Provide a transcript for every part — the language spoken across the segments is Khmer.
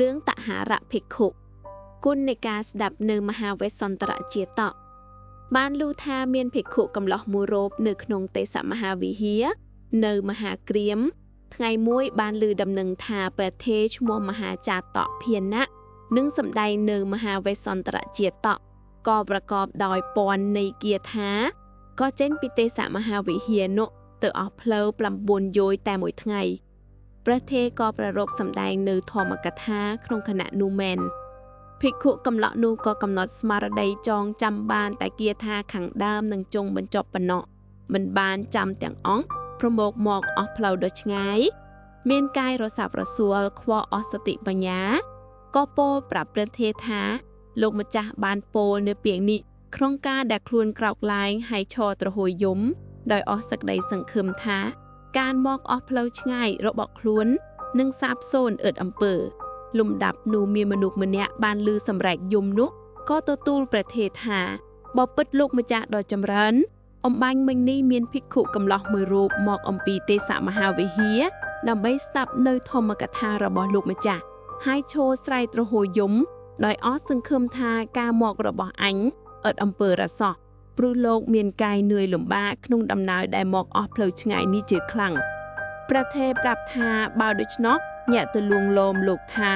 រឿងតហរៈភិក្ខុគុណនៃការស្ដាប់នៅមហាវេស្សន្តរជាតកបានឮថាមានភិក្ខុកំឡោះមួយរូបនៅក្នុងទេសមហាវិហារនៅមហាក្រៀមថ្ងៃមួយបានឮដំណឹងថាព្រះថេរឈ្មោះមហាចាតកភានៈនឹងសម្ដែងនៅមហាវេស្សន្តរជាតកក៏ប្រកបដោយពន្ធនៃគាថាក៏ចេញពីទេសមហាវិហារនោះទៅអស់ផ្លូវ9យោយតែមួយថ្ងៃ ព្រះថេរក៏ប្រារព្ធសម្ដែងនៅធម្មកថាក្នុងខណៈនោះមែនភិក្ខុកំឡោះនោះក៏កំណត់ស្មារតីចងចាំបានតែគាថាខាងដើមនិងចុងបញ្ចប់ប៉ុណ្ណោះមិនបានចាំទាំងអង្គប្រមោកមកអស់ផ្លូវដ៏ឆ្ងាយ មានកាយរសាប់រសួលខ្វល់អស់សតិបញ្ញាក៏ពោលប្រាប់ព្រះថេរថា លោកម្ចាស់បានពោលនៅពាក្យនេះក្នុងការដែលខ្លួនក្រោកឡើងហើយឈរទ្រហោយំដោយអស់សក្តីសង្ឃឹមថា ការមកអស់ផ្លូវឆ្ងាយរបស់ខ្លួននឹងសាបសូន្យឥតអំពើ លំដាប់នោះមានមនុស្សម្នាក់បានឮសម្រែកយំនោះក៏ទទួលព្រះថេរថាបពិតលោកម្ចាស់ដ៏ចម្រើន អំបាញ់មិញនេះមានភិក្ខុកំឡោះមួយរូបមកអំពីទេសមហាវិហារដើម្បីស្ដាប់នៅធម្មកថារបស់លោកម្ចាស់ហើយឈរស្រែកទ្រហោយំដោយអស់សង្ឃឹមថាការមករបស់អញឥតអំពើរសោះព្រោះលោកមានកាយនឿយលំបាកក្នុងដំណើរដែលមកអស់ផ្លូវឆ្ងាយនេះជាខ្លាំង ព្រះថេរប្រាប់ថាបើដូច្នោះញាក់ទៅលួងលោមលោកថា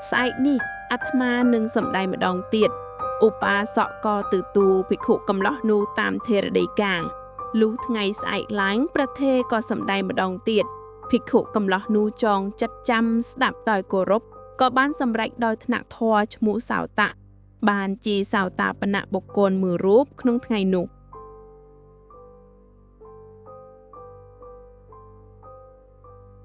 ស្អែកនេះអាត្មានឹងសម្ដែងម្ដងទៀតឧបាសកក៏ទៅទូលភិក្ខុកំឡោះនោះតាមថេរដីកាងលុះថ្ងៃស្អែកឡើងព្រះថេរក៏សម្ដែងម្ដងទៀតភិក្ខុកំឡោះនោះចងចិត្តចាំស្ដាប់ដោយគោរពក៏បានសម្រេចដោយថ្នាក់ធម៌ឈ្មោះសោតៈបានជាសោតាបនៈបុគ្គលមួយរូបក្នុងថ្ងៃនោះ